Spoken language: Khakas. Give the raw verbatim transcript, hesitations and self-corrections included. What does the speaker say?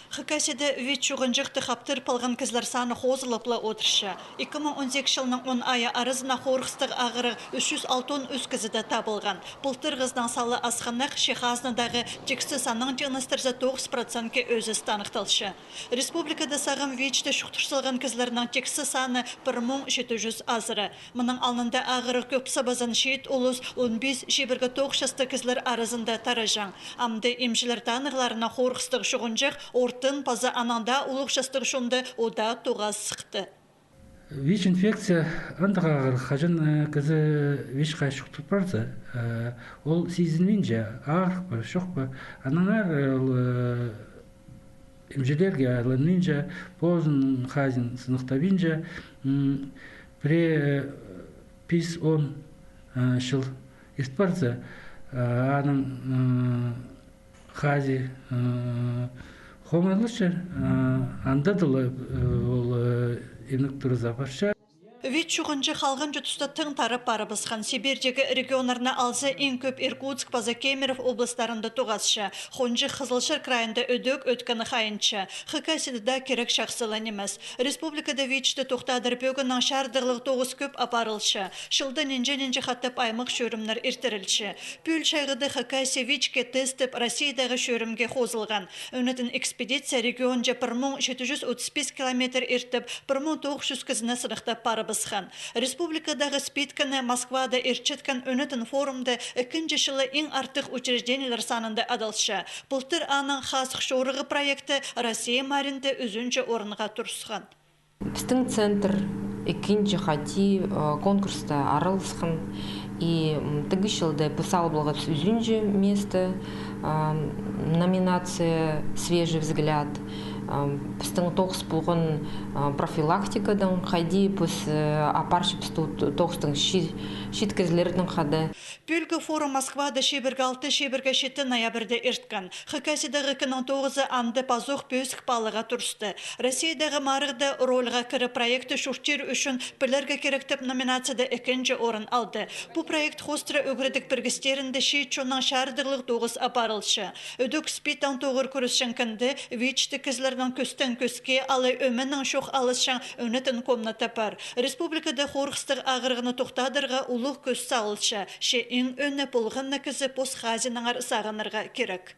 Хакасияда ВИЧ чуғынҷыхты хаптырып алған кізілер саны хозылып ла одырча. Ікі муң он сигізінҷі чылның он айы аразына хорғыстығ ағырығ ӱс чӱс алтон ӱс кізіде табылған. Пылтырғызынаң салы асханах, че хазнадағы тиксі саннаң тиңнестірзе, тоғыс процентке ӧзіс таныхталча. Республикада сағам ВИЧ-ті чуртап салған кізілернің тиксі саны пір муң читі чӱс азыра. Мының алнында ағырығ кӧп сабазан чиит улус, он пис чибіргі тоғыс частығ кізілер аразында тараҷаң. Амды имҷілер танығларына, хорғыстығ чуғынҷых ортын паза аннаң даа улуғ частығ чонда удаа тоғазыхты. ВИЧ-инфекция андағ ағырығ, хаҷан, э, кізі ВИЧ-ке чуртап парза, э, ол сизінминче, ағырых па, чох па, аннаңар, э, ол, э, имҷілерге айланминча, позының хазиин сыныхтабинча, м, пірее, э, пис-он, э, чыл ирт парза, э, аның, э, хазии, э, хомайласча, э, анда даа ла, э, ол, э, имнег туразы апарча. ВИЧ чуғынҷых халғанҷы туста тың тарап парыбысхан. Сибирьдегі регионнарны алза, иң кӧп Иркутск паза Кемерово областьларында тоғасча. Хонҷых Хызылчар крайында ідӧк ӧткені хайынча. Хакасияда даа кирек чахсы ла нимес. Республикада ВИЧ-ті тохтадыр пӧгіннең чардығлығ тоғыс кӧп апарылча. Чылда нинҷе-нинҷе хатап аймах чӧрімнер иртірілче. Пӱӱл чайғыда Хакасия ВИЧ-ке тест тіп Россиядағы чӧрімге хозылған. Ӧнетін экспедиция регионҷа пір муң читі чӱс отыс пис километр иртіп, пір муң тоғыс чӱс кізіні сыныхтап парыбысхан. Республикадағы СПИД кӱні Москвада иртчеткен ӧнетін форумда ікінҷі чылы иң артых учреждениелер санында адалча. Пылтыр аның «Хазых чорығы» проекті Россия маарында ӱзінҷі орынға турысхан. Пістің центр ікінҷі хати, э, конкурста араласхан. И, м, тігі чылда піс алып алғабыс ӱзінҷі место, а, номинация «Свежий взгляд». А, пістің тоғыс полған, а, профилактикадаң, хайди піс, э, апарчабыс то-, тоғыстаң чи-, чиит кізілернең хада. Пӱӱлгі форум Москвада чибіргі алты, чибіргі читі ноябрьда ирткен. Хакасиядағы кізінің тоғызы анда пазох пӧзік пааларға турысты. Россиядағы маарығда рольға кіріп, проектті чуртир ӱчӱн пілерге кирек тіп номинацияда ікінҷі орын алды. Пу проект хоостыра ӱгредіг пірігістерінде чиит чоннаң чардығлығ тоғыс апарылча. Ідӧк СПИДтең тоғыр кӱресчең кінде ВИЧ-ті кізілернең кӧстең кӧске, алай ӧменең чох алысчаң ӧнетін комната пар. Республикада хорғыстығ ағырығны тохтадарға улуғ кӱс салылча, че иң ӧӧні полған на кізі пос хазиинаңар сағынарға кирек.